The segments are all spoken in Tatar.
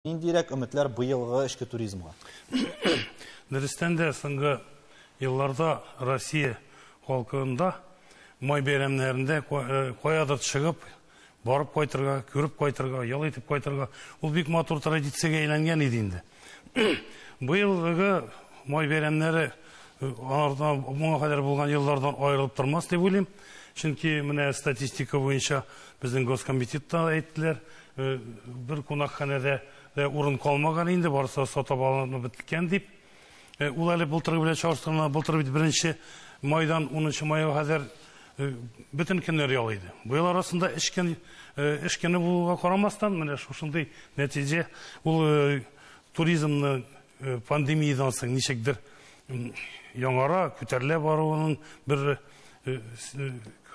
Ниндирәк өметләр быелгы эчке туризмга? Дөрестән дә, соңгы елларда Россия халкында май бәйрәмнәрендә каядыр чыгып, барып кайтырга, күреп кайтырга, ял итеп кайтырга, ул бик матур традициягә әйләнгән иде инде. Быелгы май бәйрәмнәре алардан, моңа кадәр булган еллардан аерылып тормас дип уйлыйм. Чөнки менә статистика буенча безнең госкомитетта әйттеләр, бер кунакханәдә дә урын калмаган инде, барысы сатып алынып беткән дип. Ул әле былтыр белән чагыштырганда, былтыр бит 1 майдан 10 майга кадәр бөтен көннәр ял иде. Быел арасында эш көн, эш көне булуга карамастан, менә шушындый нәтиҗә. Ул туризмны пандемиядан соң ничектер яңара, күтәрелә баруының бер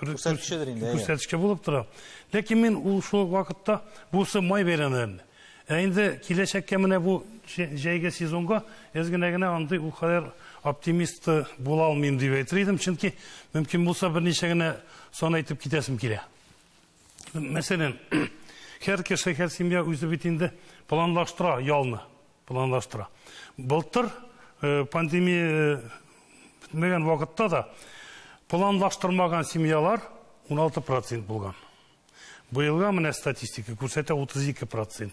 күрсәткечедер инде. Күрсәткече булып тора. Ләкин мин ул шул вакытта бусы май бәйрәмнәрендә. Ә инде киләчәккә, менә бу җәйге сезонга әз генә генә андый ул кадәр оптимист була алмыйм дип әйтер идем, чөнки мөмкин булса берничә генә сан әйтеп китәсем килә. Мәсәлән, һәр кеше, һәр семья үзе бит инде планлаштыра ялны, планлаштыра. Былтыр пандемия бетмәгән вакытта да планлаштырмаган семьялар 16% булган. Быелга менә статистика күрсәтә: 32%.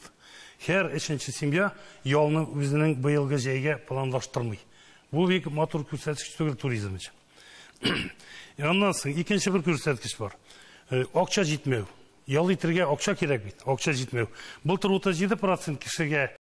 Һәр өченче семья ялны үзенең быелгы җәйгә планлаштырмый. Бу бик матур күрсәткеч түгел туризм өчен. Аннан соң икенче бер күрсәткеч бар. Акча җитмәү. Ял итәргә акча кирәк бит, акча җитмәү. Былтыр 37% кешегә